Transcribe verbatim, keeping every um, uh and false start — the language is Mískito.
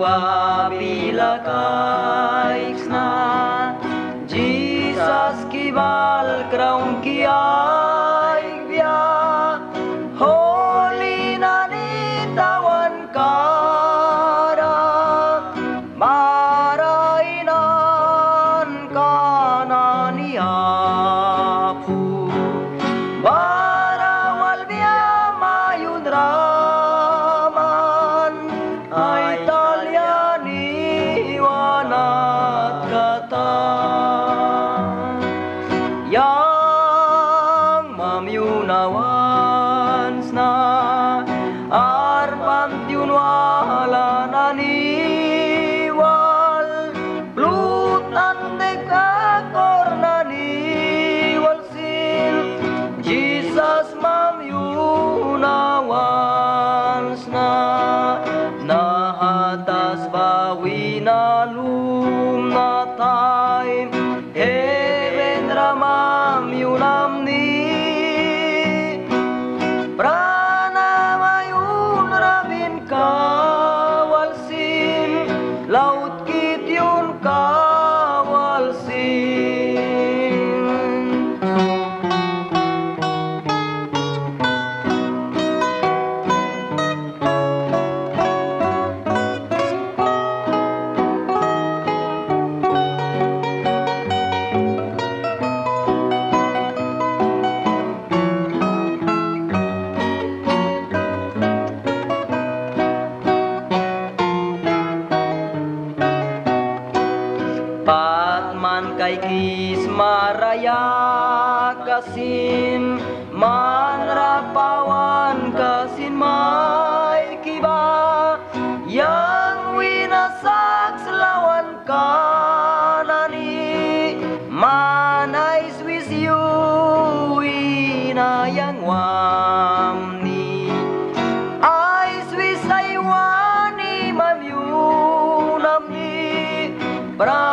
Ba bila kaiksna, Jisas ki bal kraunki aikbia, holi nani tawankara, bara inanka nani apu, bara walbia mayunra man ai talia ni wan atkata. Yang mamyuna wan sna, arpan tiun wala nani wal, plut an dek akor nani wal sin, Jisas mamyuna wan sna. Naha tasba wina lumna taim, heben ra mamyunam ni, prana mayunra binka wal sin, lautki tiunka wal sin. Pat man kaikisma ra yakasin, man ra pawanka sin maiki ba, yang wina saks lawanka nani, man ai swis yu wina yang wamni, ai swis aiwani mamyunam ni, pra